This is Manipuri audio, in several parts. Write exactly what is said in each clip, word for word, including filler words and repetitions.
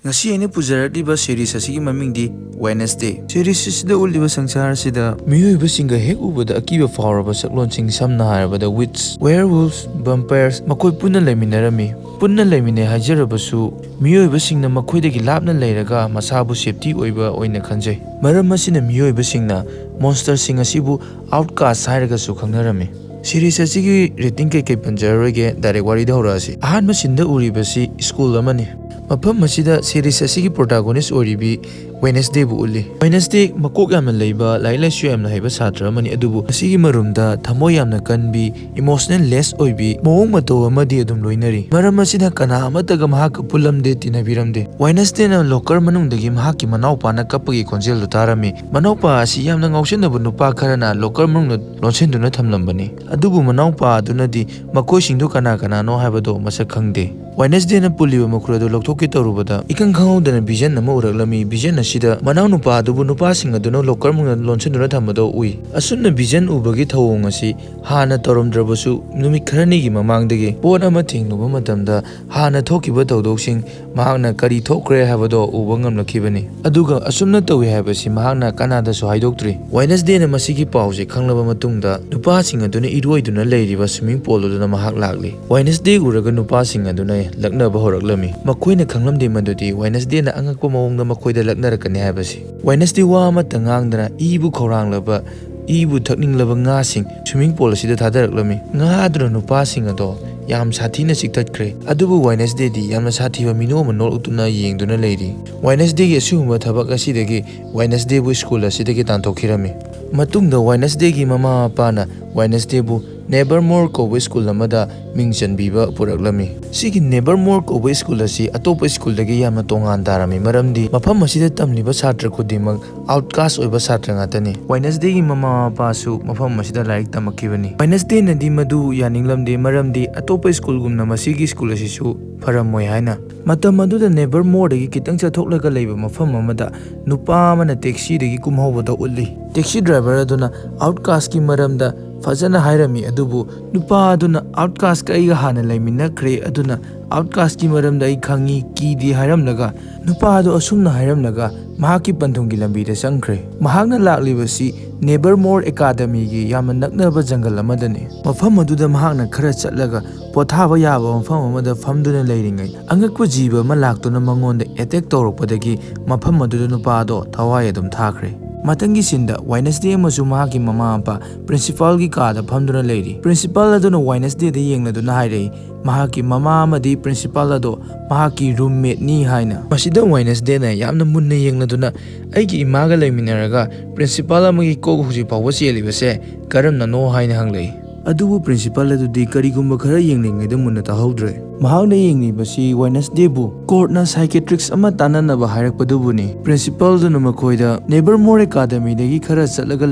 ꯉꯁꯤ ꯑꯩꯅ ꯄꯨꯖꯔꯛꯂꯤꯕ series ꯑꯁꯤꯒꯤ ꯃꯃꯤꯡꯗꯤ Wednesday꯫ Series ꯑꯁꯤꯗ ꯎꯠꯂꯤꯕ ꯁꯪꯁꯥꯔ ꯑꯁꯤꯗ ꯃꯤꯑꯣꯏꯕꯁꯤꯡꯒ ꯍꯦꯛ ꯎꯕꯗ ꯑꯀꯤꯕ ꯐꯥꯎꯔꯕ ꯁꯛꯂꯣꯟꯁꯤꯡ, ꯁꯝꯅ ꯍꯥꯏꯔꯕꯗ witch, werewolves, vampires, ꯃꯈꯣꯏ ꯄꯨꯟꯅ ꯂꯩꯃꯤꯟꯅꯔꯝꯃꯤ꯫ ꯄꯨꯟꯅ ꯂꯩꯃꯤꯟꯅꯩ ꯍꯥꯏꯖꯔꯕꯁꯨ ꯃꯤꯑꯣꯏꯕꯁꯤꯡꯅ ꯃꯈꯣꯏꯗꯒꯤ ꯂꯥꯞꯅ ꯂꯩꯔꯒ ꯃꯁꯥꯕꯨ safety ꯑꯣꯏꯕ ꯑꯣꯏꯅ ꯈꯟꯖꯩ꯫ ꯃꯔꯝ ꯑꯁꯤꯅ ꯃꯤꯑꯣꯏꯕꯁꯤꯡꯅ monsterꯁꯤꯡ ꯑꯁꯤꯕꯨ outcast ꯍꯥꯏꯔꯒꯁꯨ ꯈꯪꯅꯔꯝꯃꯤ꯫ Series ꯑꯁꯤꯒꯤ rating ꯀꯩꯀꯩ ꯄꯟꯖꯔꯔꯣꯏꯒꯦ, direct ꯋꯥꯔꯤꯗ ꯍꯧꯔꯛꯑꯁꯤ꯫ ꯑꯍꯥꯟꯕ sceneꯗ ꯎꯔꯤꯕꯁꯤ school ꯑꯃꯅꯤ꯫ ꯃꯐꯝ ꯑꯁꯤꯗ series ꯑꯁꯤꯒꯤ protagonist ꯑꯣꯏꯔꯤꯕꯤ Wednesdayꯕꯨ ꯎꯠꯂꯤ꯫ Wednesday ꯃꯀꯣꯛ ꯌꯥꯝꯅ ꯂꯩꯕ, ꯂꯥꯏꯔꯤꯛ ꯂꯥꯏꯁꯨ ꯌꯥꯝꯅ ꯍꯩꯕ ꯁꯥꯇ꯭ꯔ ꯑꯃꯅꯤ, ꯑꯗꯨꯕꯨ ꯃꯁꯤꯒꯤ ꯃꯔꯨꯝꯗ ꯊꯃꯣꯏ ꯌꯥꯝꯅ ꯀꯟꯕꯤ, emotionless ꯑꯣꯏꯕꯤ, ꯃꯑꯣꯡ ꯃꯇꯧ ꯑꯃꯗꯤ ꯑꯗꯨꯝ ꯂꯣꯏꯅꯔꯤ꯫ ꯃꯔꯝ ꯑꯁꯤꯅ ꯀꯅꯥ ꯑꯃꯠꯇꯒ ꯃꯍꯥꯛꯀ ꯄꯨꯜꯂꯝꯗꯦ, ꯇꯤꯟꯅꯕꯤꯔꯝꯗꯦ꯫ Wednesdayꯅ locker ꯃꯅꯨꯡꯗꯒꯤ ꯃꯍꯥꯛꯀꯤ ꯃꯅꯥꯎꯄꯥꯅ ꯀꯞꯄꯒꯤ ꯈꯣꯟꯖꯦꯜꯗꯨ ꯇꯥꯔꯝꯃꯤ꯫ ꯃꯅꯥꯎꯄꯥ ꯑꯁꯤ ꯌꯥꯝꯅ ꯉꯥꯎꯁꯤꯟꯅꯕ ꯅꯨꯄꯥ ꯈꯔꯅ locker ꯃꯅꯨꯡꯗ ꯂꯣꯟꯁꯤꯟꯗꯨꯅ ꯊꯝꯂꯝꯕꯅꯤ, ꯑꯗꯨꯕꯨ ꯃꯅꯥꯎꯄꯥ ꯑꯗꯨꯅꯗꯤ ꯃꯈꯣꯏꯁꯤꯡꯗꯨ ꯀꯅꯥ ꯀꯅꯥꯅꯣ ꯍꯥꯏꯕꯗꯣ ꯃꯁꯛ ꯈꯪꯗꯦ꯫ Wednesdayꯅ ꯄꯨꯜꯂꯤꯕ ꯃꯈꯨꯜ ꯑꯗꯨ ꯂꯧꯊꯣꯛꯀꯦ ꯇꯧꯔꯨꯕꯗ ꯏꯈꯪ ꯈꯪꯍꯧꯗꯅ vision ꯑꯃ ꯎꯔꯛꯂꯝꯃꯤ꯫ Vision ꯑꯁꯤꯗ ꯃꯅꯥꯎꯅꯨꯄꯥ ꯑꯗꯨꯕꯨ ꯅꯨꯄꯥꯁꯤꯡ ꯑꯗꯨꯅ locker ꯃꯅꯨꯡꯗ ꯂꯣꯟꯁꯤꯟꯗꯨꯅ ꯊꯝꯕꯗꯣ ꯎꯏ꯫ ꯑꯁꯨꯝꯅ vision ꯎꯕꯒꯤ ꯊꯧꯑꯣꯡ ꯑꯁꯤ ꯍꯥꯟꯅ ꯇꯧꯔꯝꯗ꯭ꯔꯕꯁꯨ ꯅꯨꯃꯤꯠ ꯈꯔꯅꯤꯒꯤ ꯃꯃꯥꯡꯗꯒꯤ ꯄꯣꯠ ꯑꯃ ꯊꯦꯡꯂꯨꯕ ꯃꯇꯝꯗ ꯍꯥꯟꯅ ꯊꯣꯛꯈꯤꯕ ꯊꯧꯗꯣꯛꯁꯤꯡ ꯃꯍꯥꯛꯅ ꯀꯔꯤ ꯊꯣꯛꯈ꯭ꯔꯦ ꯍꯥꯏꯕꯗꯣ ꯎꯕ ꯉꯝꯂꯛꯈꯤꯕꯅꯤ꯫ ꯑꯗꯨꯒ ꯑꯁꯨꯝꯅ ꯇꯧꯏ ꯍꯥꯏꯕꯁꯤ ꯃꯍꯥꯛꯅ ꯀꯅꯥꯗꯁꯨ ꯍꯥꯏꯗꯣꯛꯇ꯭ꯔꯤ꯫ Wednesdayꯅ ꯃꯁꯤꯒꯤ ꯄꯥꯎꯁꯦ ꯈꯪꯂꯕ ꯃꯇꯨꯡꯗ ꯅꯨꯄꯥꯁꯤꯡ ꯑꯗꯨꯅ ꯏꯔꯣꯏꯗꯨꯅ ꯂꯩꯔꯤꯕ swimming pool ꯑꯗꯨꯗ ꯃꯍꯥꯛ ꯂꯥꯛꯂꯤ꯫ Wednesday ꯎꯔꯒ ꯅꯨꯄꯥꯁꯤꯡ ꯑꯗꯨꯅ ꯂꯛꯅꯕ ꯍꯧꯔꯛꯂꯝꯃꯤ꯫ ꯃꯈꯣꯏꯅ ꯈꯪꯂꯝꯗꯦ ꯃꯗꯨꯗꯤ Wednesdayꯅ ꯑꯉꯛꯄ ꯃꯑꯣꯡꯗ ꯃꯈꯣꯏꯗ ꯂꯛꯅꯔꯛꯀꯅꯤ ꯍꯥꯏꯕꯁꯤ꯫ Wednesday ꯋꯥ ꯑꯃꯠꯇ ꯉꯥꯡꯗꯅ ꯏꯕꯨ ꯈꯧꯔꯥꯡꯂꯕ ꯏꯕꯨ ꯊꯛꯅꯤꯡꯂꯕ ꯉꯥꯁꯤꯡ swimming pool ꯑꯁꯤꯗ ꯊꯥꯗꯔꯛꯂꯝꯃꯤ꯫ ꯉꯥ ꯑꯗꯨꯅ ꯅꯨꯄꯥꯁꯤꯡ ꯑꯗꯣ ꯌꯥꯝ ꯁꯥꯊꯤꯅ ꯆꯤꯛꯊꯠꯈ꯭ꯔꯦ꯫ ꯑꯗꯨꯕꯨ Wednesdayꯗꯤ ꯌꯥꯝꯅ ꯁꯥꯊꯤꯕ ꯃꯤꯅꯣꯛ ꯑꯃ ꯅꯣꯛꯂꯛꯇꯨꯅ ꯌꯦꯡꯗꯨꯅ ꯂꯩꯔꯤ꯫ Wednesdayꯒꯤ ꯑꯁꯤꯒꯨꯝꯕ ꯊꯕꯛ ꯑꯁꯤꯗꯒꯤ Wednesdayꯕꯨ school ꯑꯁꯤꯗꯒꯤ ꯇꯥꯟꯊꯣꯛꯈꯤꯔꯝꯃꯤ꯫ ꯃꯇꯨꯡꯗ Wednesdayꯒꯤ ꯃꯃꯥ ꯃꯄꯥꯅ Wednesdayꯕꯨ Nevermore ꯀꯧꯕ school ꯑꯃꯗ ꯃꯤꯡ ꯆꯟꯕꯤꯕ ꯄꯨꯔꯛꯂꯝꯃꯤ꯫ ꯁꯤꯒꯤ Nevermore ꯀꯧꯕ school ꯑꯁꯤ ꯑꯇꯣꯞꯄ schoolꯗꯒꯤ ꯌꯥꯝꯅ ꯇꯣꯉꯥꯟ ꯇꯥꯔꯝꯃꯤ, ꯃꯔꯝꯗꯤ ꯃꯐꯝ ꯑꯁꯤꯗ ꯇꯝꯂꯤꯕ ꯁꯥꯇ꯭ꯔ ꯈꯨꯗꯤꯡꯃꯛ outcast ꯑꯣꯏꯕ ꯁꯥꯇ꯭ꯔ ꯉꯥꯛꯇꯅꯤ꯫ Wednesdayꯒꯤ ꯃꯃꯥ ꯃꯄꯥꯁꯨ ꯃꯐꯝ ꯑꯁꯤꯗ ꯂꯥꯏꯔꯤꯛ ꯇꯝꯃꯛꯈꯤꯕꯅꯤ꯫ Wednesdayꯅꯗꯤ ꯃꯗꯨ ꯌꯥꯅꯤꯡꯂꯝꯗꯦ, ꯃꯔꯝꯗꯤ ꯑꯇꯣꯞꯄ schoolꯒꯨꯝꯅ ꯃꯁꯤꯒꯤ school ꯑꯁꯤꯁꯨ ꯐꯔꯝꯃꯣꯏ ꯍꯥꯏꯅ꯫ ꯃꯇꯝ ꯑꯗꯨꯗ Nevermoreꯗꯒꯤ ꯈꯤꯇꯪ ꯆꯠꯊꯣꯛꯂꯒ ꯂꯩꯕ ꯃꯐꯝ ꯑꯃꯗ ꯅꯨꯄꯥ ꯑꯃꯅ taxiꯗꯒꯤ ꯀꯨꯝꯍꯧꯕꯗ ꯎꯠꯂꯤ꯫ Taxi driver ꯑꯗꯨꯅ outcastꯀꯤ ꯃꯔꯝꯗ ꯐꯖꯅ ꯍꯥꯏꯔꯝꯃꯤ꯫ ꯑꯗꯨꯕꯨ ꯅꯨꯄꯥ ꯑꯗꯨꯅ ꯑꯥꯎꯠꯀꯥꯁꯀ ꯑꯩꯒ ꯍꯥꯟꯅ ꯂꯩꯃꯤꯟꯅꯈ꯭ꯔꯦ, ꯑꯗꯨꯅ ꯑꯥꯎꯠꯀꯥꯁꯀꯤ ꯃꯔꯝꯗ ꯑꯩ ꯈꯪꯉꯤ, ꯀꯤꯗꯦ ꯍꯥꯏꯔꯝꯂꯒ, ꯅꯨꯄꯥ ꯑꯗꯨ ꯑꯁꯨꯝꯅ ꯍꯥꯏꯔꯝꯂꯒ ꯃꯍꯥꯛꯀꯤ ꯄꯟꯊꯨꯡꯒꯤ ꯂꯝꯕꯤꯗ ꯆꯪꯈ꯭ꯔꯦ꯫ ꯃꯍꯥꯛꯅ ꯂꯥꯛꯂꯤꯕꯁꯤ ꯅꯦꯕꯔꯃꯣꯔ ꯑꯦꯀꯥꯗꯃꯤꯒꯤ ꯌꯥꯝꯅ ꯅꯛꯅꯕ ꯖꯪꯒꯜ ꯑꯃꯗꯅꯤ꯫ ꯃꯐꯝ ꯑꯗꯨꯗ ꯃꯍꯥꯛꯅ ꯈꯔ ꯆꯠꯂꯒ ꯄꯣꯊꯥꯕ ꯌꯥꯕ ꯃꯐꯝ ꯑꯃꯗ ꯐꯝꯗꯨꯅ ꯂꯩꯔꯤꯉꯩ, ꯑꯉꯛꯄ ꯖꯤꯕ ꯑꯃ ꯂꯥꯛꯇꯨꯅ ꯃꯉꯣꯟꯗ ꯑꯦꯇꯦꯛ ꯇꯧꯔꯛꯄꯗꯒꯤ ꯃꯐꯝ ꯑꯗꯨꯗ ꯅꯨꯄꯥ ꯑꯗꯣ ꯊꯋꯥꯏ ꯑꯗꯨꯝ ꯊꯥꯈ꯭ꯔꯦ꯫ ꯃꯊꯪꯒꯤ ꯁꯤꯟꯗ ꯋꯦꯅꯁꯗꯦ ꯑꯃꯁꯨꯡ ꯃꯍꯥꯛꯀꯤ ꯃꯃꯥ ꯃꯄꯥ ꯄ꯭ꯔꯤꯟꯁꯤꯄꯥꯜꯒꯤ ꯀꯥꯗ ꯐꯝꯗꯨꯅ ꯂꯩꯔꯤ꯫ ꯄ꯭ꯔꯤꯟꯁꯤꯄꯥꯜ ꯑꯗꯨꯅ ꯋꯦꯅꯁꯗꯦꯗ ꯌꯦꯡꯂꯗꯨꯅ ꯍꯥꯏꯔꯛꯏ, ꯃꯍꯥꯛꯀꯤ ꯃꯃꯥ ꯑꯃꯗꯤ ꯄ꯭ꯔꯤꯟꯁꯤꯄꯥꯜ ꯑꯗꯣ ꯃꯍꯥꯛꯀꯤ ꯔꯨꯝꯃꯦꯠꯅꯤ ꯍꯥꯏꯅ꯫ ꯃꯁꯤꯗ ꯋꯦꯅꯁꯗꯦꯅ ꯌꯥꯝꯅ ꯃꯨꯟꯅ ꯌꯦꯡꯂꯗꯨꯅ, "ꯑꯩꯒꯤ ꯏꯃꯥꯒ ꯂꯩꯃꯤꯟꯅꯔꯒ ꯄ꯭ꯔꯤꯟꯁꯤꯄꯥꯜ ꯑꯃꯒꯤ ꯀꯣꯛ ꯍꯧꯖꯤꯛ ꯐꯥꯎꯕ ꯆꯦꯜꯂꯤꯕꯁꯦ ꯀꯔꯝꯅꯅꯣ?" ꯍꯥꯏꯅ ꯍꯪꯂꯛꯏ꯫ ꯑꯗꯨꯕꯨ ꯄ꯭ꯔꯤꯟꯁꯤꯄꯥꯜ ꯑꯗꯨꯗꯤ ꯀꯔꯤꯒꯨꯝꯕ ꯈꯔ ꯌꯦꯡꯂꯤꯉꯩꯗ ꯃꯨꯟꯅ ꯇꯥꯍꯧꯗ꯭ꯔꯦ꯫ ꯃꯍꯥꯛꯅ ꯌꯦꯡꯂꯤꯕꯁꯤ ꯋꯦꯅꯁꯗꯦꯕꯨ ꯀꯣꯔꯠꯅ ꯁꯥꯏꯀꯦꯇ꯭ꯔꯤꯛꯁ ꯑꯃ ꯇꯥꯟꯅꯅꯕ ꯍꯥꯏꯔꯛꯄꯗꯨꯕꯨꯅꯤ꯫ ꯄ꯭ꯔꯤꯟꯁꯤꯄꯥꯜꯗꯨꯅ ꯃꯈꯣꯏꯗ ꯅꯦꯕꯔꯃꯣꯔ ꯑꯦꯀꯥꯗꯃꯤꯗꯒꯤ ꯈꯔ ꯆꯠꯂꯒ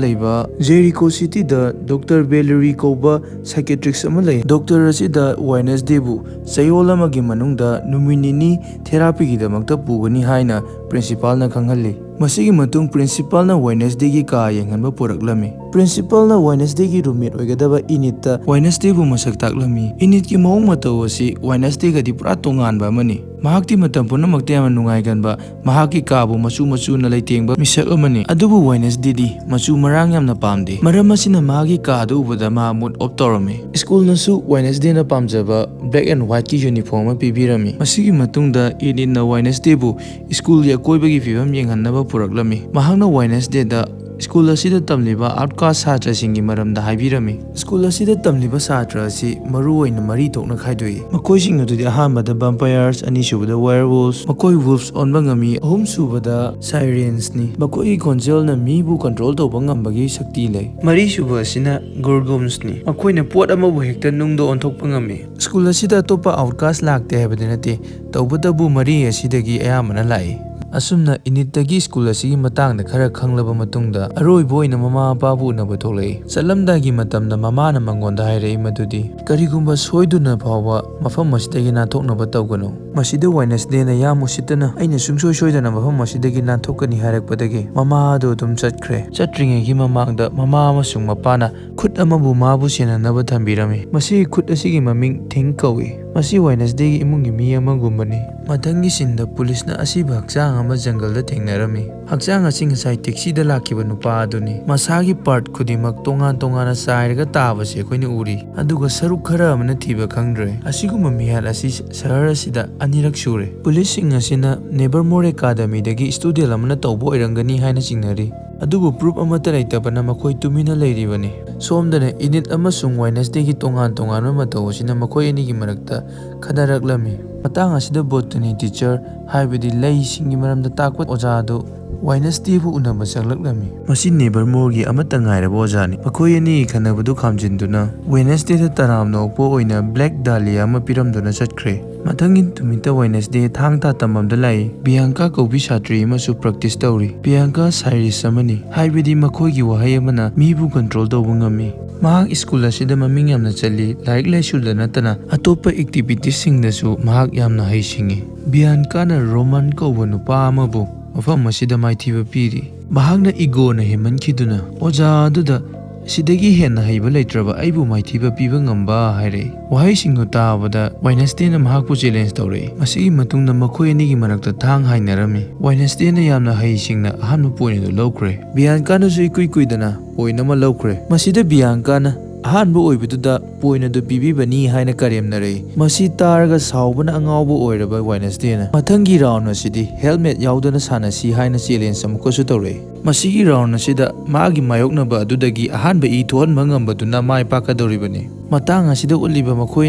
ꯂꯩꯕ ꯖꯦꯔꯤꯀꯣ ꯁꯤꯇꯤꯗ ꯗꯣꯛꯇꯔ ꯕꯦꯂꯦꯔꯤ ꯀꯧꯕ ꯁꯥꯏꯀꯦꯇ꯭ꯔꯤꯛꯁ ꯑꯃ ꯂꯩ꯫ ꯗꯣꯛꯇꯔ ꯑꯁꯤꯗ ꯋꯦꯅꯁꯗꯦꯕꯨ ꯆꯌꯣꯜ ꯑꯃꯒꯤ ꯃꯅꯨꯡꯗ ꯅꯨꯃꯤꯠ ꯅꯤꯅꯤ ꯊꯦꯔꯥꯄꯤꯒꯤꯗꯃꯛꯇ ꯄꯨꯒꯅꯤ ꯍꯥꯏꯅ ꯄ꯭ꯔꯤꯟꯁꯤꯄꯥꯜꯅ ꯈꯪꯍꯜꯂꯤ꯫ ꯃꯁꯤꯒꯤ ꯃꯇꯨꯡ ꯄ꯭ꯔꯤꯟꯁꯤꯄꯥꯜꯅ ꯋꯦꯅꯁꯗꯦꯒꯤ ꯀꯥ ꯌꯦꯡꯍꯟꯕ ꯄꯨꯔꯛꯂꯝꯃꯤ꯫ ꯄ꯭ꯔꯤꯟꯁꯤꯄꯥꯜꯅ ꯋꯦꯅꯁꯗꯦꯒꯤ ꯔꯨꯝꯃꯦꯠ ꯑꯣꯏꯒꯗꯕ ꯏꯅꯤꯠꯇ ꯋꯦꯅꯁꯗꯦꯕꯨ ꯃꯁꯛ ꯇꯥꯛꯂꯝꯃꯤ꯫ ꯏꯅꯤꯠꯀꯤ ꯃꯑꯣꯡ ꯃꯇꯧ ꯑꯁꯤ ꯋꯦꯅꯁꯗꯦꯒꯗꯤ ꯄꯨꯔꯥ ꯇꯣꯉꯥꯟꯕ ꯑꯃꯅꯤ꯫ ꯃꯍꯥꯛꯇꯤ ꯃꯇꯝ ꯄꯨꯝꯅꯃꯛꯇ ꯌꯥꯝꯅ ꯅꯨꯡꯉꯥꯏꯒꯟꯕ, ꯃꯍꯥꯛꯀꯤ ꯀꯥꯕꯨ ꯃꯆꯨ ꯃꯆꯨꯅ ꯂꯩꯇꯦꯡꯕ ꯃꯤꯁꯛ ꯑꯃꯅꯤ꯫ ꯑꯗꯨꯕꯨ ꯋꯦꯅꯁꯗꯦꯗꯤ ꯃꯆꯨ ꯃꯔꯥꯡ ꯌꯥꯝꯅ ꯄꯥꯝꯗꯦ꯫ ꯃꯔꯝ ꯑꯁꯤꯅ ꯃꯍꯥꯛꯀꯤ ꯀꯥ ꯑꯗꯨ ꯎꯕꯗ ꯃꯍꯥꯛ ꯃꯨꯗ ꯑꯣꯐ ꯇꯧꯔꯝꯃꯤ꯫ ꯁ꯭ꯀꯨꯜꯅꯁꯨ ꯋꯦꯅꯁꯗꯦꯅ ꯄꯥꯝꯖꯕ ꯕ꯭ꯂꯦꯛ ꯑꯦꯟ ꯋꯥꯏꯠꯀꯤ ꯌꯨꯅꯤꯐꯣꯔꯝ ꯑꯃ ꯄꯤꯕꯤꯔꯝꯃꯤ꯫ ꯃꯁꯤꯒꯤ ꯃꯇꯨꯡꯗ ꯏꯅꯤꯠꯅ ꯋꯦꯅꯁꯗꯦꯕꯨ ꯁ꯭ꯀꯨꯜꯒꯤ ꯑꯀꯣꯏꯕꯒꯤ ꯐꯤꯕꯝ ꯌꯦꯡꯍꯟꯅꯕ ꯄꯨꯔꯛꯂꯝꯃꯤ꯫ ꯃꯍꯥꯛꯅ ꯋꯦꯅꯁꯗꯦꯗ ꯁ꯭ꯀꯨꯜ ꯑꯁꯤꯗ ꯇꯝꯂꯤꯕ ꯑꯥꯎꯠꯀꯥꯁ ꯁꯥꯇ꯭ꯔꯁꯤꯡꯒꯤ ꯃꯔꯝꯗ ꯍꯥꯏꯕꯤꯔꯝꯃꯤ꯫ ꯁ꯭ꯀꯨꯜ ꯑꯁꯤꯗ ꯇꯝꯂꯤꯕ ꯁꯥꯇ꯭ꯔ ꯑꯁꯤ ꯃꯔꯨꯑꯣꯏꯅ ꯃꯔꯤ ꯊꯣꯛꯅ ꯈꯥꯏꯗꯣꯛꯏ꯫ ꯃꯈꯣꯏꯁꯤꯡ ꯑꯗꯨꯗꯤ ꯑꯍꯥꯟꯕꯗ ꯕꯝꯄꯥꯌꯔꯁ, ꯑꯅꯤꯁꯨꯕꯗ ꯋꯦꯌꯔꯋꯣꯜꯐ, ꯃꯈꯣꯏ ꯋꯨꯜꯐ ꯑꯣꯟꯕ ꯉꯝꯃꯤ, ꯑꯍꯨꯝꯁꯨꯕꯗ ꯁꯥꯏꯔꯦꯟꯁꯅꯤ, ꯃꯈꯣꯏꯒꯤ ꯈꯣꯟꯖꯦꯜꯅ ꯃꯤꯕꯨ ꯀꯟꯇ꯭ꯔꯣꯜ ꯇꯧꯕ ꯉꯝꯕꯒꯤ ꯁꯛꯇꯤ ꯂꯩ꯫ ꯃꯔꯤꯁꯨꯕ ꯑꯁꯤꯅ ꯒꯣꯔꯒꯣꯝꯁꯅꯤ, ꯃꯈꯣꯏꯅ ꯄꯣꯠ ꯑꯃꯕꯨ ꯍꯦꯛꯇ ꯅꯨꯡꯗ ꯑꯣꯟꯊꯣꯛꯄ ꯉꯝꯃꯤ꯫ ꯁ꯭ꯀꯨꯜ ꯑꯁꯤꯗ ꯑꯇꯣꯞꯄ ꯑꯥꯎꯠꯀꯥꯁ ꯂꯥꯛꯇꯦ ꯍꯥꯏꯕꯗꯤ ꯅꯠꯇꯦ, ꯇꯧꯕꯇꯕꯨ ꯃꯔꯤ ꯑꯁꯤꯗꯒꯤ ꯑꯌꯥꯝꯕꯅ ꯂꯥꯛꯏ꯫ ꯑꯁꯨꯝꯅ ꯏꯅꯤꯠꯇꯒꯤ ꯁ꯭ꯀꯨꯜ ꯑꯁꯤꯒꯤ ꯃꯇꯥꯡꯗ ꯈꯔ ꯈꯪꯂꯕ ꯃꯇꯨꯡꯗ, ꯑꯔꯣꯏꯕ ꯑꯣꯏꯅ ꯃꯃꯥ ꯃꯄꯥꯕꯨ ꯎꯅꯕ ꯊꯣꯛꯂꯛꯏ꯫ ꯆꯠꯂꯝꯗꯥꯏꯒꯤ ꯃꯇꯝꯗ ꯃꯃꯥꯅ ꯃꯉꯣꯟꯗ ꯍꯥꯏꯔꯛꯏ ꯃꯗꯨꯗꯤ, ꯀꯔꯤꯒꯨꯝꯕ ꯁꯣꯏꯗꯨꯅ ꯐꯥꯎꯕ ꯃꯐꯝ ꯑꯁꯤꯗꯒꯤ ꯅꯥꯟꯊꯣꯛꯅꯕ ꯇꯧꯒꯅꯨ꯫ ꯃꯁꯤꯗ ꯋꯦꯅꯁꯗꯦꯅ ꯌꯥꯝ ꯎꯁꯤꯠꯇꯅ, "ꯑꯩꯅ ꯁꯨꯡꯁꯣꯏ ꯁꯣꯏꯗꯅ ꯃꯐꯝ ꯑꯁꯤꯗꯒꯤ ꯅꯥꯟꯊꯣꯛꯀꯅꯤ" ꯍꯥꯏꯔꯛꯄꯗꯒꯤ ꯃꯃꯥ ꯑꯗꯨ ꯑꯗꯨꯝ ꯆꯠꯈ꯭ꯔꯦ꯫ ꯆꯠꯇ꯭ꯔꯤꯉꯩꯒꯤ ꯃꯃꯥꯡꯗ ꯃꯃꯥ ꯑꯃꯁꯨꯡ ꯃꯄꯥꯅ ꯈꯨꯠ ꯑꯃꯕꯨ ꯃꯥꯕꯨ ꯁꯦꯟꯅꯅꯕ ꯊꯝꯕꯤꯔꯝꯃꯤ꯫ ꯃꯁꯤꯒꯤ ꯈꯨꯠ ꯑꯁꯤꯒꯤ ꯃꯃꯤꯡ ꯊꯤꯡ ꯀꯧꯏ꯫ ꯃꯁꯤ ꯋꯦꯅꯁꯗꯦꯒꯤ ꯏꯃꯨꯡꯒꯤ ꯃꯤ ꯑꯃꯒꯨꯝꯕꯅꯤ꯫ ꯃꯊꯪꯒꯤ ꯁꯤꯟꯗ ꯄꯨꯂꯤꯁꯅ ꯑꯁꯤꯕ ꯍꯛꯆꯥꯡ ꯑꯃ ꯖꯪꯒꯜꯗ ꯊꯦꯡꯅꯔꯝꯃꯤ꯫ ꯍꯛꯆꯥꯡ ꯑꯁꯤ ꯉꯁꯥꯏ ꯇꯦꯛꯁꯤꯗ ꯂꯥꯛꯈꯤꯕ ꯅꯨꯄꯥ ꯑꯗꯨꯅꯤ꯫ ꯃꯁꯥꯒꯤ ꯄꯥꯔꯠ ꯈꯨꯗꯤꯡꯃꯛ ꯇꯣꯉꯥꯟ ꯇꯣꯉꯥꯟꯅ ꯆꯥꯏꯔꯒ ꯇꯥꯕꯁꯤ ꯑꯩꯈꯣꯏꯅ ꯎꯔꯤ, ꯑꯗꯨꯒ ꯁꯔꯨꯛ ꯈꯔ ꯑꯃꯅ ꯊꯤꯕ ꯈꯪꯗ꯭ꯔꯦ꯫ ꯑꯁꯤꯒꯨꯝꯕ ꯃꯤꯍꯥꯠ ꯑꯁꯤ ꯁꯍꯔ ꯑꯁꯤꯗ ꯑꯅꯤꯔꯛ ꯁꯨꯔꯦ꯫ ꯄꯨꯂꯤꯁꯁꯤꯡ ꯑꯁꯤꯅ ꯅꯦꯕꯔꯃꯣꯔ ꯑꯦꯀꯥꯗꯃꯤꯗꯒꯤ ꯁ꯭ꯇꯨꯗꯦꯟ ꯑꯃꯅ ꯇꯧꯕ ꯑꯣꯏꯔꯝꯒꯅꯤ ꯍꯥꯏꯅ ꯆꯤꯡꯅꯔꯤ꯫ ꯑꯗꯨꯕꯨ ꯄ꯭ꯔꯨꯐ ꯑꯃꯠꯇ ꯂꯩꯇꯕꯅ ꯃꯈꯣꯏ ꯇꯨꯃꯤꯟꯅ ꯂꯩꯔꯤꯕꯅꯤ꯫ ꯁꯣꯝꯗꯅ ꯏꯅꯤꯠ ꯑꯃꯁꯨꯡ ꯋꯦꯅꯁꯗꯦꯒꯤ ꯇꯣꯉꯥꯟ ꯇꯣꯉꯥꯟꯕ ꯃꯇꯧ ꯑꯁꯤꯅ ꯃꯈꯣꯏ ꯑꯅꯤꯒꯤ ꯃꯔꯛꯇ ꯈꯠꯅꯔꯛꯂꯝꯃꯤ꯫ ꯃꯇꯥꯡ ꯑꯁꯤꯗ ꯕꯣꯇꯅꯤ ꯇꯤꯆꯔ, ꯍꯥꯏꯕꯗꯤ ꯂꯩꯁꯤꯡꯒꯤ ꯃꯔꯝꯗ ꯇꯥꯛꯄ ꯑꯣꯖꯥ ꯑꯗꯨ ꯋꯦꯅꯁꯗꯦꯕꯨ ꯎꯅꯕ ꯆꯪꯂꯛꯂꯝꯃꯤ꯫ ꯃꯁꯤ ꯅꯦꯕꯔꯃꯣꯔꯒꯤ ꯑꯃꯠꯇ ꯉꯥꯏꯔꯕ ꯑꯣꯖꯥꯅꯤ꯫ ꯃꯈꯣꯏ ꯑꯅꯤꯒꯤ ꯈꯠꯅꯕꯗꯨ ꯈꯥꯝꯖꯤꯟꯗꯨꯅ ꯋꯦꯅꯁꯗꯦꯗ ꯇꯔꯥꯝꯅ ꯑꯣꯛꯄ ꯑꯣꯏꯅ ꯕ꯭ꯂꯦꯛ ꯗꯥꯂꯤꯌꯥ ꯑꯃ ꯄꯤꯔꯝꯗꯨꯅ ꯆꯠꯈ꯭ꯔꯦ꯫ ꯃꯊꯪꯒꯤ ꯅꯨꯃꯤꯠꯇ ꯋꯦꯅꯁꯗꯦ ꯊꯥꯡ ꯇꯥ ꯇꯝꯐꯝꯗ ꯂꯥꯛꯏ꯫ ꯕꯤꯌꯥꯡꯀꯥ ꯀꯧꯕꯤ ꯁꯥꯇ꯭ꯔꯤ ꯑꯃꯁꯨ ꯄ꯭ꯔꯦꯛꯇꯤꯁ ꯇꯧꯔꯤ꯫ ꯕꯤꯌꯥꯡꯀꯥ ꯁꯥꯏꯔꯤꯁ ꯑꯃꯅꯤ, ꯍꯥꯏꯕꯗꯤ ꯃꯈꯣꯏꯒꯤ ꯋꯥꯍꯩ ꯑꯃꯅ ꯃꯤꯕꯨ ꯀꯟꯇ꯭ꯔꯣꯜ ꯇꯧꯕ ꯉꯝꯃꯤ꯫ ꯃꯍꯥꯛ ꯁ꯭ꯀꯨꯜ ꯑꯁꯤꯗ ꯃꯃꯤꯡ ꯌꯥꯝꯅ ꯆꯠꯂꯤ, ꯂꯥꯏꯔꯤꯛ ꯂꯥꯏꯁꯨꯗ ꯅꯠꯇꯅ ꯑꯇꯣꯞꯄ ꯑꯦꯛꯇꯤꯚꯤꯇꯤꯁꯁꯤꯡꯗꯁꯨ ꯃꯍꯥꯛ ꯌꯥꯝꯅ ꯍꯩꯁꯤꯡꯉꯤ꯫ ꯕꯤꯌꯥꯟꯀꯥꯅ ꯔꯣꯃꯥꯟ ꯀꯧꯕ ꯅꯨꯄꯥ ꯑꯃꯕꯨ ꯃꯐꯝ ꯑꯁꯤꯗ ꯃꯥꯏꯊꯤꯕ ꯄꯤꯔꯤ꯫ ꯃꯍꯥꯛꯅ ꯏꯒꯣꯅ ꯍꯦꯟꯃꯟꯈꯤꯗꯨꯅ ꯑꯣꯖꯥ ꯑꯗꯨꯗ "ꯁꯤꯗꯒꯤ ꯍꯦꯟꯅ ꯍꯩꯕ ꯂꯩꯇ꯭ꯔꯕ ꯑꯩꯕꯨ ꯃꯥꯏꯊꯤꯕ ꯄꯤꯕ ꯉꯝꯕ?" ꯍꯥꯏꯔꯛꯏ꯫ ꯋꯥꯍꯩꯁꯤꯡꯗꯨ ꯇꯥꯕꯗ ꯋꯦꯅꯁꯗꯦꯅ ꯃꯍꯥꯛꯄꯨ ꯆꯦꯂꯦꯟꯖ ꯇꯧꯔꯛꯏ꯫ ꯃꯁꯤꯒꯤ ꯃꯇꯨꯡꯗ ꯃꯈꯣꯏ ꯑꯅꯤꯒꯤ ꯃꯔꯛꯇ ꯊꯥꯡ ꯍꯥꯏꯅꯔꯝꯃꯤ꯫ ꯋꯦꯅꯁꯗꯦꯅ ꯌꯥꯝꯅ ꯍꯩꯁꯤꯡꯅ ꯑꯍꯥꯟꯕ ꯄꯣꯏꯟ ꯑꯗꯨ ꯂꯧꯈ꯭ꯔꯦ꯫ ꯕꯤꯌꯥꯟꯀꯥꯅꯁꯨ ꯏꯀꯨꯏ ꯀꯨꯏꯗꯅ ꯄꯣꯏꯟ ꯑꯃ ꯂꯧꯈ꯭ꯔꯦ꯫ ꯃꯁꯤꯗ ꯕꯤꯌꯥꯟꯀꯥꯅ ꯑꯍꯥꯟꯕ ꯑꯣꯏꯕꯗꯨꯗ ꯄꯣꯏꯟ ꯑꯗꯨ ꯄꯤꯕꯤꯕꯅꯤ ꯍꯥꯏꯅ ꯀꯔꯦꯝꯅꯔꯛꯏ꯫ ꯃꯁꯤ ꯇꯥꯔꯒ ꯁꯥꯎꯕꯅ ꯑꯉꯥꯎꯕ ꯑꯣꯏꯔꯕ ꯋꯦꯅꯁꯗꯦꯅ ꯃꯊꯪꯒꯤ ꯔꯥꯎꯟ ꯑꯁꯤꯗꯤ ꯍꯦꯜꯃꯦꯠ ꯌꯥꯎꯗꯅ ꯁꯥꯟꯅꯁꯤ ꯍꯥꯏꯅ ꯆꯦꯂꯦꯟꯖ ꯑꯃꯨꯛꯀꯁꯨ ꯇꯧꯔꯛꯏ꯫ ꯃꯁꯤꯒꯤ ꯔꯥꯎꯟ ꯑꯁꯤꯗ ꯃꯥꯒꯤ ꯃꯥꯌꯣꯛꯅꯕ ꯑꯗꯨꯗꯒꯤ ꯑꯍꯥꯟꯕ ꯏ ꯊꯣꯛꯍꯟꯕ ꯉꯝꯕꯗꯨꯅ ꯃꯥꯏ ꯄꯥꯛꯀꯗꯧꯔꯤꯕꯅꯤ꯫ ꯃꯇꯥꯡ ꯑꯁꯤꯗ ꯎꯠꯂꯤꯕ ꯃꯈꯣꯏ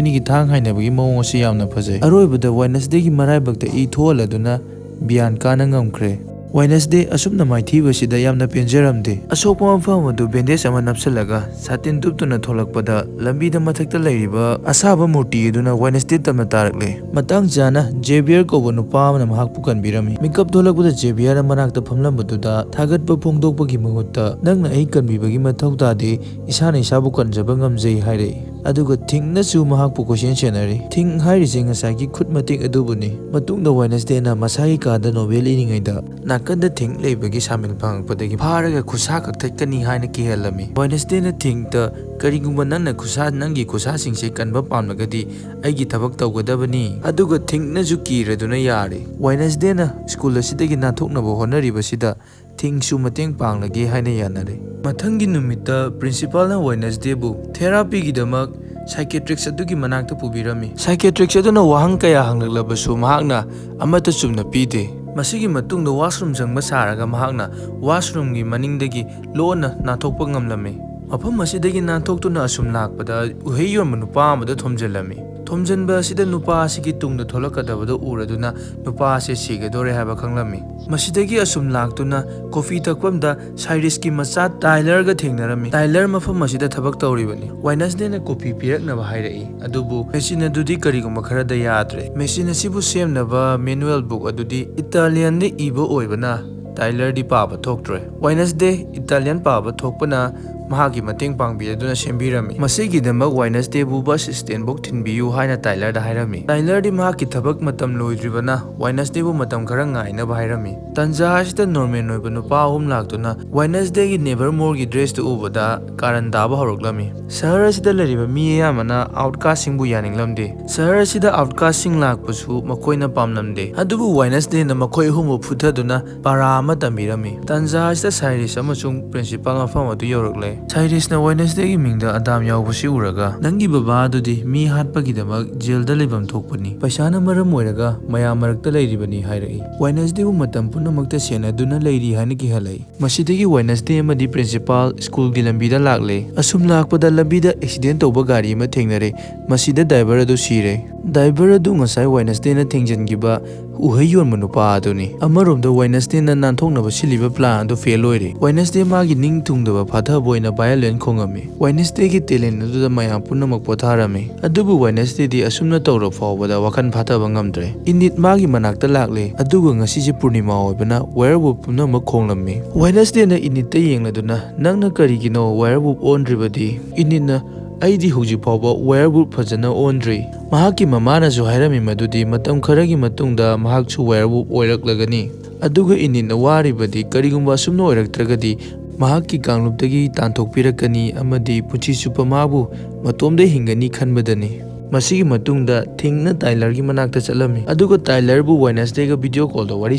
ꯑꯅꯤꯒꯤ ꯊꯥꯡ ꯍꯥꯏꯅꯕꯒꯤ ꯃꯑꯣꯡ ꯑꯁꯤ ꯌꯥꯝꯅ ꯐꯖꯩ꯫ ꯑꯔꯣꯏꯕꯗ ꯋꯦꯅꯁꯗꯦꯒꯤ ꯃꯔꯥꯏꯕꯛꯇ ꯏ ꯊꯣꯛꯍꯜꯂꯗꯨꯅ ꯕꯤꯌꯥꯟꯀꯥꯅ ꯉꯝꯈ꯭ꯔꯦ꯫ ꯋꯦꯅꯁꯗꯦ ꯑꯁꯨꯝꯅ ꯃꯥꯏꯊꯤꯕꯁꯤꯗ ꯌꯥꯝꯅ ꯄꯦꯟꯖꯔꯝꯗꯦ꯫ ꯑꯁꯣꯛꯄ ꯃꯐꯝ ꯑꯗꯨ ꯕꯦꯟꯗꯦꯖ ꯑꯃ ꯅꯞꯁꯤꯜꯂꯒ ꯁꯥꯇꯤꯟ ꯇꯨꯞꯇꯨꯅ ꯊꯣꯛꯂꯛꯄꯗ, ꯂꯝꯕꯤꯗ ꯃꯊꯛꯇ ꯂꯩꯔꯤꯕ ꯑꯁꯥꯕ ꯃꯨꯔꯇꯤ ꯑꯗꯨꯅ ꯋꯦꯅꯁꯗꯦ ꯇꯝꯅ ꯇꯥꯔꯛꯂꯦ꯫ ꯃꯇꯥꯡ ꯆꯥꯅ ꯖꯦꯕꯤꯌꯔ ꯀꯧꯕ ꯅꯨꯄꯥ ꯑꯃꯅ ꯃꯍꯥꯛꯄꯨ ꯀꯟꯕꯤꯔꯝꯃꯤ꯫ ꯃꯤꯀꯞ ꯊꯣꯛꯂꯛꯄꯗ ꯖꯦꯕꯤꯌꯔ ꯃꯅꯥꯛꯇ ꯐꯝꯂꯝꯕꯗꯨꯗ ꯊꯥꯒꯠꯄ ꯐꯣꯡꯗꯣꯛꯄꯒꯤ ꯃꯍꯨꯠꯇ, "ꯅꯪꯅ ꯑꯩ ꯀꯟꯕꯤꯕꯒꯤ ꯃꯊꯧ ꯇꯥꯗꯦ, ꯏꯁꯥꯅ ꯏꯁꯥꯕꯨ ꯀꯟꯖꯕ ꯉꯝꯖꯩ" ꯍꯥꯏꯔꯛꯏ꯫ ꯑꯗꯨꯒ ꯊꯤꯡꯅꯁꯨ ꯃꯍꯥꯛꯄꯨ ꯀꯣꯏꯁꯦꯟ ꯁꯦꯟꯅꯔꯤ꯫ ꯊꯤꯡ ꯍꯥꯏꯔꯤꯁꯦ ꯉꯁꯥꯏꯒꯤ ꯈꯨꯠ ꯃꯇꯦꯛ ꯑꯗꯨꯕꯨꯅꯤ꯫ ꯃꯇꯨꯡꯗ ꯋꯦꯅꯁꯗꯦꯅ ꯃꯁꯥꯒꯤ ꯀꯥꯗ ꯅꯣꯚꯦꯜ ꯏꯔꯤꯉꯩꯗ, ꯅꯥꯀꯟꯗ ꯊꯤꯡ ꯂꯩꯕꯒꯤ ꯁꯥꯃꯤꯜ ꯐꯪꯉꯛꯄꯗꯒꯤ ꯐꯥꯔꯒ ꯈꯨꯠꯁꯥ ꯀꯛꯊꯠꯀꯅꯤ ꯍꯥꯏꯅ ꯀꯤꯍꯜꯂꯝꯃꯤ꯫ ꯋꯦꯅꯁꯗꯦꯅ ꯊꯤꯡꯗ, "ꯀꯔꯤꯒꯨꯝꯕ ꯅꯪꯅ ꯈꯨꯠꯁꯥ, ꯅꯪꯒꯤ ꯈꯨꯠꯁꯥꯁꯤꯡꯁꯦ ꯀꯟꯕ ꯄꯥꯝꯂꯒꯗꯤ ꯑꯩꯒꯤ ꯊꯕꯛ ꯇꯧꯒꯗꯕꯅꯤ"꯫ ꯑꯗꯨꯒ ꯊꯤꯡꯅꯁꯨ ꯀꯤꯔꯗꯨꯅ ꯌꯥꯔꯦ꯫ ꯋꯦꯅꯁꯗꯦꯅ ꯁ꯭ꯀꯨꯜ ꯑꯁꯤꯗꯒꯤ ꯅꯥꯟꯊꯣꯛꯅꯕ ꯍꯣꯠꯅꯔꯤꯕꯁꯤꯗ ꯊꯤꯡꯁꯨ ꯃꯇꯦꯡ ꯄꯥꯡꯂꯒꯦ ꯍꯥꯏꯅ ꯌꯥꯅꯔꯦ꯫ ꯃꯊꯪꯒꯤ ꯅꯨꯃꯤꯠꯇ ꯄ꯭ꯔꯤꯟꯁꯤꯄꯥꯜꯅ ꯋꯦꯅꯁꯗꯦꯕꯨ ꯊꯦꯔꯥꯄꯤꯒꯤꯗꯃꯛ ꯁꯥꯏꯀꯦꯇ꯭ꯔꯤꯛꯁ ꯑꯗꯨꯒꯤ ꯃꯅꯥꯛꯇ ꯄꯨꯕꯤꯔꯝꯃꯤ꯫ ꯁꯥꯏꯀꯦꯇ꯭ꯔꯤꯛꯁ ꯑꯗꯨꯅ ꯋꯥꯍꯪ ꯀꯌꯥ ꯍꯪꯂꯛꯂꯕꯁꯨ ꯃꯍꯥꯛꯅ ꯑꯃꯠꯇ ꯆꯨꯝꯅ ꯄꯤꯗꯦ꯫ ꯃꯁꯤꯒꯤ ꯃꯇꯨꯡꯗ ꯋꯥꯁꯔꯨꯝ ꯆꯪꯕ ꯁꯥꯔꯒ ꯃꯍꯥꯛꯅ ꯋꯥꯁꯔꯨꯝꯒꯤ ꯃꯅꯤꯡꯗꯒꯤ ꯂꯣꯟꯅ ꯅꯥꯟꯊꯣꯛꯄ ꯉꯝꯂꯝꯃꯤ꯫ ꯃꯐꯝ ꯑꯁꯤꯗꯒꯤ ꯅꯥꯟꯊꯣꯛꯇꯨꯅ ꯑꯁꯨꯝ ꯂꯥꯛꯄꯗ ꯎꯍꯩ ꯌꯣꯟꯕ ꯅꯨꯄꯥ ꯑꯃꯗ ꯊꯣꯝꯖꯤꯜꯂꯝꯃꯤ꯫ ꯊꯣꯝꯖꯤꯟꯕ ꯑꯁꯤꯗ ꯅꯨꯄꯥ ꯑꯁꯤꯒꯤ ꯇꯨꯡꯗ ꯊꯣꯛꯂꯛꯀꯗꯕꯗꯨ ꯎꯔꯗꯨꯅ ꯅꯨꯄꯥ ꯑꯁꯤ ꯁꯤꯒꯗꯧꯔꯦ ꯍꯥꯏꯕ ꯈꯪꯂꯝꯃꯤ꯫ ꯃꯁꯤꯗꯒꯤ ꯑꯁꯨꯝ ꯂꯥꯛꯇꯨꯅ ꯀꯣꯐꯤ ꯊꯛꯐꯝꯗ ꯁꯥꯏꯔꯤꯁꯀꯤ ꯃꯆꯥ ꯇꯥꯏꯂꯔꯒ ꯊꯦꯡꯅꯔꯝꯃꯤ꯫ ꯇꯥꯏꯂꯔ ꯃꯐꯝ ꯑꯁꯤꯗ ꯊꯕꯛ ꯇꯧꯔꯤꯕꯅꯤ꯫ ꯋꯦꯅꯁꯗꯦꯅ ꯀꯣꯐꯤ ꯄꯤꯔꯛꯅꯕ ꯍꯥꯏꯔꯛꯏ, ꯑꯗꯨꯕꯨ ꯃꯦꯆꯤꯟ ꯑꯗꯨꯗꯤ ꯀꯔꯤꯒꯨꯝꯕ ꯈꯔꯗ ꯌꯥꯗ꯭ꯔꯦ꯫ ꯃꯦꯆꯤꯟ ꯑꯁꯤꯕꯨ ꯁꯦꯝꯅꯕ ꯃꯦꯅꯨꯑꯦꯜ ꯕꯨꯛ ꯑꯗꯨꯗꯤ ꯏꯇꯥꯂꯤꯌꯟꯗ ꯏꯕ ꯑꯣꯏꯕꯅ ꯇꯥꯏꯂꯔꯗꯤ ꯄꯥꯕ ꯊꯣꯛꯇ꯭ꯔꯦ꯫ ꯋꯦꯅꯁꯗꯦ ꯏꯇꯥꯂꯤꯌꯟ ꯄꯥꯕ ꯊꯣꯛꯄꯅ ꯃꯍꯥꯛꯀꯤ ꯃꯇꯦꯡ ꯄꯥꯡꯕꯤꯔꯗꯨꯅ ꯁꯦꯝꯕꯤꯔꯝꯃꯤ꯫ ꯃꯁꯤꯒꯤꯗꯃꯛ ꯋꯦꯅꯁꯗꯦꯕꯨ ꯕꯁ ꯁ꯭ꯇꯦꯟꯐꯧ ꯊꯤꯟꯕꯤꯌꯨ ꯍꯥꯏꯅ ꯇꯥꯏꯂꯔꯗ ꯍꯥꯏꯔꯝꯃꯤ꯫ ꯇꯥꯏꯂꯔꯗꯤ ꯃꯍꯥꯛꯀꯤ ꯊꯕꯛ ꯃꯇꯝ ꯂꯣꯏꯗ꯭ꯔꯤꯕꯅ ꯋꯦꯅꯁꯗꯦꯕꯨ ꯃꯇꯝ ꯈꯔ ꯉꯥꯏꯅꯕ ꯍꯥꯏꯔꯝꯃꯤ꯫ ꯇꯟꯖꯥ ꯑꯁꯤꯗ ꯅꯣꯔꯃꯦꯟ ꯑꯣꯏꯕ ꯅꯨꯄꯥ ꯑꯍꯨꯝ ꯂꯥꯛꯇꯨꯅ ꯋꯦꯅꯁꯗꯦꯒꯤ ꯅꯦꯕꯔꯃꯣꯔꯒꯤ ꯗ꯭ꯔꯦꯁꯇꯨ ꯎꯕꯗ ꯀꯥꯔꯟ ꯇꯥꯕ ꯍꯧꯔꯛꯂꯝꯃꯤ꯫ ꯁꯍꯔ ꯑꯁꯤꯗ ꯂꯩꯔꯤꯕ ꯃꯤ ꯑꯌꯥꯝꯕꯅ ꯑꯥꯎꯠꯀꯥꯁꯁꯤꯡꯕꯨ ꯌꯥꯅꯤꯡꯂꯝꯗꯦ꯫ ꯁꯍꯔ ꯑꯁꯤꯗ ꯑꯥꯎꯠꯀꯥꯁꯁꯤꯡ ꯂꯥꯛꯄꯁꯨ ꯃꯈꯣꯏꯅ ꯄꯥꯝꯂꯝꯗꯦ꯫ ꯑꯗꯨꯕꯨ ꯋꯦꯅꯁꯗꯦꯅ ꯃꯈꯣꯏ ꯑꯍꯨꯝꯕꯨ ꯐꯨꯊꯗꯨꯅ ꯄꯥꯔꯥ ꯑꯃ ꯇꯝꯕꯤꯔꯝꯃꯤ꯫ ꯇꯟꯖꯥ ꯑꯁꯤꯗ ꯁꯥꯏꯔꯤꯁ ꯑꯃꯁꯨꯡ ꯄ꯭ꯔꯤꯟꯁꯤꯄꯥꯜ ꯃꯐꯝ ꯑꯗꯨ ꯌꯧꯔꯛꯂꯦ꯫ ꯁꯥꯏꯔꯤꯁꯅ ꯋꯦꯅꯁꯗꯦꯒꯤ ꯃꯤꯡꯗ ꯑꯗꯥꯝ ꯌꯥꯎꯕꯁꯤ ꯎꯔꯒ, "ꯅꯪꯒꯤ ꯕꯕꯥ ꯑꯗꯨꯗꯤ ꯃꯤ ꯍꯥꯠꯄꯒꯤꯗꯃꯛ ꯖꯦꯜꯗ ꯂꯩꯐꯝ ꯊꯣꯛꯄꯅꯤ꯫ ꯄꯩꯁꯥꯅ ꯃꯔꯝ ꯑꯣꯏꯔꯒ ꯃꯌꯥꯝ ꯃꯔꯛꯇ ꯂꯩꯔꯤꯕꯅꯤ" ꯍꯥꯏꯔꯛꯏ꯫ ꯋꯦꯅꯁꯗꯦꯕꯨ ꯃꯇꯝ ꯄꯨꯝꯅꯃꯛꯇ ꯁꯦꯟꯅꯗꯨꯅ ꯂꯩꯔꯤ ꯍꯥꯏꯅ ꯀꯤꯍꯜꯂꯛꯏ꯫ ꯃꯁꯤꯗꯒꯤ ꯋꯦꯅꯁꯗꯦ ꯑꯃꯗꯤ ꯄ꯭ꯔꯤꯟꯁꯤꯄꯥꯜ ꯁ꯭ꯀꯨꯜꯒꯤ ꯂꯝꯕꯤꯗ ꯂꯥꯛꯂꯦ꯫ ꯑꯁꯨꯝ ꯂꯥꯛꯄꯗ ꯂꯝꯕꯤꯗ ꯑꯦꯛꯁꯤꯗꯦꯟ ꯇꯧꯕ ꯒꯥꯔꯤ ꯑꯃ ꯊꯦꯡꯅꯔꯦ꯫ ꯃꯁꯤꯗ ꯗ꯭ꯔꯥꯏꯚꯔ ꯑꯗꯨ ꯁꯤꯔꯦ꯫ ꯗꯥꯏꯚꯔ ꯑꯗꯨ ꯉꯁꯥꯏ ꯋꯦꯅꯁꯗꯦꯅ ꯊꯦꯡꯖꯤꯟꯈꯤꯕ ꯎꯍꯩ ꯌꯣꯟꯕ ꯅꯨꯄꯥ ꯑꯗꯨꯅꯤ꯫ ꯑꯃꯔꯣꯝꯗ ꯋꯦꯅꯁꯗꯦꯅ ꯅꯥꯟꯊꯣꯛꯅꯕ ꯁꯤꯜꯂꯤꯕ ꯄ꯭ꯂꯥꯟ ꯑꯗꯨ ꯐꯦꯜ ꯑꯣꯏꯔꯦ꯫ ꯋꯦꯅꯁꯗꯦ ꯃꯥꯒꯤ ꯅꯤꯡ ꯊꯨꯡꯗꯕ ꯐꯥꯊꯕ ꯑꯣꯏꯅ ꯚꯥꯏꯑꯣꯂꯦꯟ ꯈꯣꯡꯉꯝꯃꯤ꯫ ꯋꯦꯅꯁꯗꯦꯒꯤ ꯇꯦꯂꯦꯟ ꯑꯗꯨꯗ ꯃꯌꯥꯝ ꯄꯨꯝꯅꯃꯛ ꯄꯣꯊꯥꯔꯝꯃꯤ꯫ ꯑꯗꯨꯕꯨ ꯋꯦꯅꯁꯗꯦꯗꯤ ꯑꯁꯨꯝꯅ ꯇꯧꯔ ꯐꯥꯎꯕꯗ ꯋꯥꯈꯜ ꯐꯥꯊꯕ ꯉꯝꯗ꯭ꯔꯦ꯫ ꯏꯅꯤꯠ ꯃꯥꯒꯤ ꯃꯅꯥꯛꯇ ꯂꯥꯛꯂꯦ, ꯑꯗꯨꯒ ꯉꯁꯤꯁꯦ ꯄꯨꯔꯅꯤꯃꯥ ꯑꯣꯏꯕꯅ ꯋꯦꯌꯔꯋꯨꯜꯐ ꯄꯨꯝꯅꯃꯛ ꯈꯣꯡꯂꯝꯃꯤ꯫ ꯋꯦꯅꯁꯗꯦꯅ ꯏꯅꯤꯠꯇ ꯌꯦꯡꯂꯗꯨꯅ, "ꯅꯪꯅ ꯀꯔꯤꯒꯤꯅꯣ ꯋꯦꯌꯔꯋꯨꯜꯐ ꯑꯣꯟꯗ꯭ꯔꯤꯕꯗꯤ?" ꯏꯅꯤꯠꯅ, "ꯑꯩꯗꯤ ꯍꯧꯖꯤꯛ ꯐꯥꯎꯕ ꯋꯦꯌꯔꯋꯨꯜꯐ ꯐꯖꯅ ꯑꯣꯟꯗ꯭ꯔꯤ꯫ ꯃꯍꯥꯛꯀꯤ ꯃꯃꯥꯅꯁꯨ ꯍꯥꯏꯔꯝꯃꯤ ꯃꯗꯨꯗꯤ ꯃꯇꯝ ꯈꯔꯒꯤ ꯃꯇꯨꯡꯗ ꯃꯍꯥꯛꯁꯨ ꯋꯦꯌꯔꯋꯨꯜꯐ ꯑꯣꯏꯔꯛꯂꯒꯅꯤ꯫ ꯑꯗꯨꯒ ꯏꯅꯤꯠꯅ ꯋꯥꯔꯤꯕꯗꯤ ꯀꯔꯤꯒꯨꯝꯕ ꯑꯁꯨꯝꯅ ꯑꯣꯏꯔꯛꯇ꯭ꯔꯒꯗꯤ ꯃꯍꯥꯛꯀꯤ ꯀꯥꯡꯂꯨꯞꯇꯒꯤ ꯇꯥꯟꯊꯣꯛꯄꯤꯔꯛꯀꯅꯤ ꯑꯃꯗꯤ ꯄꯨꯟꯁꯤ ꯆꯨꯞꯄ ꯃꯥꯕꯨ ꯃꯇꯣꯝꯗ ꯍꯤꯡꯒꯅꯤ ꯈꯟꯕꯗꯅꯤ꯫" ꯃꯁꯤꯒꯤ ꯃꯇꯨꯡꯗ ꯊꯤꯡꯅ ꯇꯥꯏꯂꯔꯒꯤ ꯃꯅꯥꯛꯇ ꯆꯠꯂꯝꯃꯤ, ꯑꯗꯨꯒ ꯇꯥꯏꯂꯔꯕꯨ ꯋꯦꯅꯁꯗꯦꯒ ꯚꯤꯗꯤꯑꯣ ꯀꯣꯜꯗ ꯋꯥꯔꯤ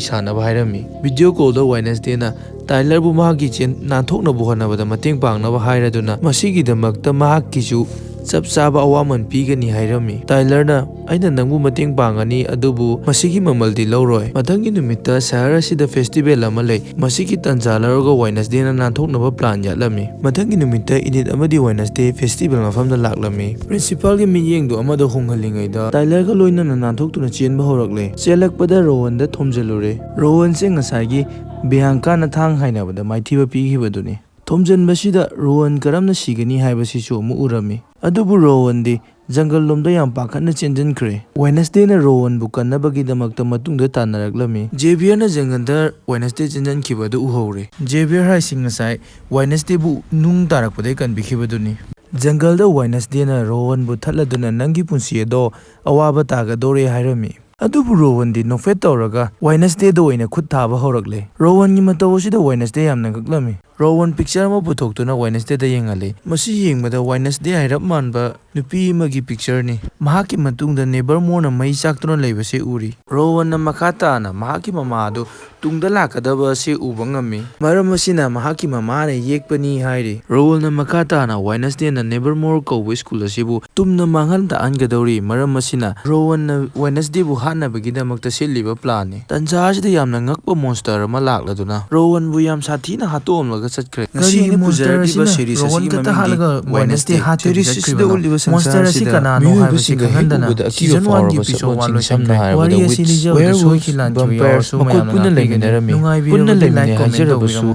ꯁꯥꯅꯕ ꯍꯥꯏꯔꯝꯃꯤ꯫ ꯚꯤꯗꯤꯑꯣ ꯀꯣꯜꯗ ꯋꯦꯅꯁꯗꯦꯅ ꯇꯥꯏꯂꯔꯕꯨ ꯃꯍꯥꯛꯀꯤ ꯆꯦꯟ ꯅꯥꯟꯊꯣꯛꯅꯕ ꯍꯣꯠꯅꯕꯗ ꯃꯇꯦꯡ ꯄꯥꯡꯅꯕ ꯍꯥꯏꯔꯗꯨꯅ ꯃꯁꯤꯒꯤꯗꯃꯛꯇ ꯃꯍꯥꯛꯀꯤꯁꯨ ꯆꯞ ꯆꯥꯕ ꯑꯋꯥꯃꯟ ꯄꯤꯒꯅꯤ ꯍꯥꯏꯔꯝꯃꯤ꯫ ꯇꯥꯏꯂꯔꯅ, "ꯑꯩꯅ ꯅꯪꯕꯨ ꯃꯇꯦꯡ ꯄꯥꯡꯒꯅꯤ, ꯑꯗꯨꯕꯨ ꯃꯁꯤꯒꯤ ꯃꯃꯜꯗꯤ ꯂꯧꯔꯣꯏ꯫" ꯃꯊꯪꯒꯤ ꯅꯨꯃꯤꯠꯇ ꯁꯍꯔ ꯑꯁꯤꯗ ꯐꯦꯁꯇꯤꯚꯦꯜ ꯑꯃ ꯂꯩ꯫ ꯃꯁꯤꯒꯤ ꯇꯥꯟꯖꯥ ꯂꯧꯔꯒ ꯋꯦꯅꯁꯗꯦꯅ ꯅꯥꯟꯊꯣꯛꯅꯕ ꯄ꯭ꯂꯥꯟ ꯌꯥꯠꯂꯝꯃꯤ꯫ ꯃꯊꯪꯒꯤ ꯅꯨꯃꯤꯠꯇ ꯏꯅꯤꯠ ꯑꯃꯗꯤ ꯋꯦꯅꯁꯗꯦ ꯐꯦꯁꯇꯤꯚꯦꯜ ꯃꯐꯝꯗ ꯂꯥꯛꯂꯝꯃꯤ꯫ ꯄ꯭ꯔꯤꯟꯁꯤꯄꯥꯜꯒꯤ ꯃꯤꯠꯌꯦꯡꯗꯨ ꯑꯃꯗ ꯍꯣꯡꯍꯜꯂꯤꯉꯩꯗ ꯇꯥꯏꯂꯔꯒ ꯂꯣꯏꯅꯅ ꯅꯥꯟꯊꯣꯛꯇꯨꯅ ꯆꯦꯟꯕ ꯍꯧꯔꯛꯂꯦ꯫ ꯆꯦꯜꯂꯛꯄꯗ ꯔꯣꯍꯟꯗ ꯊꯣꯝꯖꯤꯜꯂꯨꯔꯦ꯫ ꯔꯣꯍꯟꯁꯦ ꯉꯁꯥꯏꯒꯤ ꯕꯤꯌꯥꯡꯀꯥꯅ ꯊꯥꯡ ꯍꯥꯏꯅꯕꯗ ꯃꯥꯏꯊꯤꯕ ꯄꯤꯈꯤꯕꯗꯨꯅꯤ꯫ ꯊꯣꯝꯖꯤꯟꯕꯁꯤꯗ ꯔꯣꯍꯟ ꯀꯔꯝꯅ ꯁꯤꯒꯅꯤ ꯍꯥꯏꯕꯁꯤꯁꯨ ꯑꯃꯨꯛ ꯎꯔꯝꯃꯤ꯫ ꯑꯗꯨꯕꯨ ꯔꯣꯍꯟꯗꯤ ꯖꯪꯒꯜ ꯂꯣꯝꯗ ꯌꯥꯝ ꯄꯥꯈꯠꯅ ꯆꯦꯟꯖꯟꯈ꯭ꯔꯦ꯫ ꯋꯦꯅꯁꯗꯦꯅ ꯔꯣꯍꯟꯕꯨ ꯀꯟꯅꯕꯒꯤꯗꯃꯛꯇ ꯃꯇꯨꯡꯗ ꯇꯥꯟꯅꯔꯛꯂꯝꯃꯤ꯫ ꯖꯦꯚꯤꯌꯔꯅ ꯖꯪꯒꯜꯗ ꯋꯦꯅꯁꯗꯦ ꯆꯦꯟꯖꯟꯈꯤꯕ ꯑꯗꯨ ꯎꯍꯧꯔꯦ꯫ ꯖꯦꯚꯤꯌꯔ ꯍꯥꯏꯁꯤ ꯉꯁꯥꯏ ꯋꯦꯅꯁꯗꯦꯕꯨ ꯅꯨꯡ ꯇꯥꯔꯛꯄꯗꯒꯤ ꯀꯟꯕꯤꯈꯤꯕꯗꯨꯅꯤ꯫ ꯖꯪꯒꯜꯗ ꯋꯦꯅꯁꯗꯦꯅ ꯔꯣꯍꯟꯕꯨ ꯊꯠꯂꯗꯨꯅ "ꯅꯪꯒꯤ ꯄꯨꯟꯁꯤ ꯑꯗꯣ ꯑꯋꯥꯕ ꯇꯥꯒꯗꯧꯔꯦ" ꯍꯥꯏꯔꯝꯃꯤ꯫ ꯑꯗꯨꯕꯨ ꯔꯣꯍꯟꯗꯤ ꯅꯣꯛꯐꯦꯠ ꯇꯧꯔꯒ ꯋꯦꯅꯁꯗꯦꯗ ꯑꯣꯏꯅ ꯈꯨꯠ ꯊꯥꯕ ꯍꯧꯔꯛꯂꯦ꯫ ꯔꯣꯍꯟꯒꯤ ꯃꯇꯧ ꯑꯁꯤꯗ ꯋꯦꯅꯁꯗꯦ ꯌꯥꯝꯅ ꯉꯛꯂꯝꯃꯤ꯫ ꯔꯣꯍꯟ ꯄꯤꯛꯆꯔ ꯑꯃ ꯄꯨꯊꯣꯛꯇꯨꯅ ꯋꯦꯅꯁꯗꯦꯗ ꯌꯦꯡꯍꯜꯂꯤ꯫ ꯃꯁꯤ ꯌꯦꯡꯕꯗ ꯋꯦꯅꯁꯗꯦ ꯍꯥꯏꯔꯞ ꯃꯥꯟꯕ ꯅꯨꯄꯤ ꯑꯃꯒꯤ ꯄꯤꯛꯆꯔꯅꯤ꯫ ꯃꯍꯥꯛꯀꯤ ꯃꯇꯨꯡꯗ ꯅꯦꯕꯔꯃꯣꯔꯅ ꯃꯩ ꯆꯥꯛꯇꯨꯅ ꯂꯩꯕꯁꯤ ꯎꯔꯤ꯫ ꯔꯣꯍꯟꯅ ꯃꯈꯥ ꯇꯥꯅ ꯃꯍꯥꯛꯀꯤ ꯃꯃꯥ ꯑꯗꯨ ꯇꯨꯡꯗ ꯂꯥꯛꯀꯗꯕ ꯑꯁꯤ ꯎꯕ ꯉꯝꯃꯤ꯫ ꯃꯔꯝ ꯑꯁꯤꯅ ꯃꯍꯥꯛꯀꯤ ꯃꯃꯥꯅ ꯌꯦꯛꯄꯅꯤ ꯍꯥꯏꯔꯤ꯫ ꯔꯣꯍꯟꯅ ꯃꯈꯥ ꯇꯥꯅ ꯋꯦꯅꯁꯗꯦꯅ ꯅꯦꯕꯔꯃꯣꯔ ꯀꯧꯕ ꯁ꯭ꯀꯨꯜ ꯑꯁꯤꯕꯨ ꯇꯨꯝꯅ ꯃꯥꯡꯍꯟ ꯇꯥꯛꯍꯟꯒꯗꯧꯔꯤ꯫ ꯃꯔꯝ ꯑꯁꯤꯅ ꯔꯣꯍꯟꯅ ꯋꯦꯅꯁꯗꯦꯕꯨ ꯍꯥꯠꯅꯕꯒꯤꯗꯃꯛꯇ ꯁꯤꯜꯂꯤꯕ plan ꯅꯤ꯫ ꯇꯟꯖꯥ ꯑꯁꯤꯗ ꯌꯥꯝꯅ ꯉꯛꯄ monster ꯑꯃ ꯂꯥꯛꯂꯗꯨꯅ ꯔꯣꯍꯟꯕꯨ ꯌꯥꯝ ꯁꯥꯊꯤꯅ ꯍꯥꯠꯇꯣꯛꯑꯝꯂꯒ ꯆꯠꯈ꯭ꯔꯦ꯫ ꯉꯁꯤ ꯑꯩꯅ ꯀꯔꯤꯒꯤ monster ꯄꯨꯖꯔꯛꯂꯤꯕ ꯑꯁꯤꯅ series ꯔꯣꯍꯟ ꯑꯁꯤꯒꯤ ꯈꯛꯇ ꯃꯃꯤꯡꯗꯤ ꯍꯥꯠꯂꯒ Wednesday Wednesday꯫ ꯍꯥꯠꯇꯕꯤ Series ꯑꯁꯤꯗ ꯆꯠꯈ꯭ꯔꯤꯕꯅꯣ? Monster ꯑꯁꯤ ꯀꯅꯥꯅꯣ ꯍꯥꯏꯕꯁꯤ ꯈꯪꯍꯟꯗꯅ season one ꯒꯤ episode one ꯂꯣꯏꯁꯤꯟꯈ꯭ꯔꯦ꯫ ꯋꯥꯔꯤ ꯑꯁꯤ ꯂꯤꯖꯕꯗ ꯁꯣꯏꯈꯤ ꯂꯥꯟꯈꯤꯕ ꯌꯥꯎꯔꯁꯨ ꯃꯌꯥꯝꯅ ꯇꯥꯛꯄꯤꯔꯤ꯫ ꯅꯨꯡꯉꯥꯏꯕꯤꯔꯕꯗꯤ like comment ꯇꯧꯕꯤꯌꯨ꯫ ꯅꯨꯡꯉꯥꯏꯕꯤꯔꯕꯗꯤ like comment ꯇꯧꯕꯤꯌꯨ꯫ ꯅꯨꯡꯉꯥꯏꯕꯤꯔꯕꯗꯤ like comment ꯇꯧꯕꯤꯌꯨ꯫ ꯅꯨꯡꯉꯥꯏꯕꯤꯔꯕꯗꯤ like comment ꯇꯧꯕꯤꯌꯨ꯫ ꯅꯨꯡꯉꯥꯏꯕꯤꯔꯕꯗꯤ like comment ꯇꯧꯕꯤꯌꯨ꯫ ꯅꯨꯡꯉꯥꯏꯕꯤꯔꯕꯗꯤ like comment ꯇꯧꯕꯤꯌꯨ꯫ ꯅꯨꯡꯉꯥꯏꯕꯤꯔꯕꯗꯤ like comment ꯇꯧꯕꯤꯌꯨ꯫ ꯅꯨꯡꯉꯥꯏꯕꯤꯔꯕꯗꯤ like comment ꯇꯧꯕꯤꯌꯨ꯫ ꯃꯈꯣꯏ ꯄꯨꯟꯅ ꯂꯩꯃꯤꯟꯅꯔꯝꯃꯤ꯫ ꯄꯨꯟꯅ ꯂꯩꯃꯤꯟꯅꯩ ꯍꯥꯏꯖꯔꯕꯁꯨ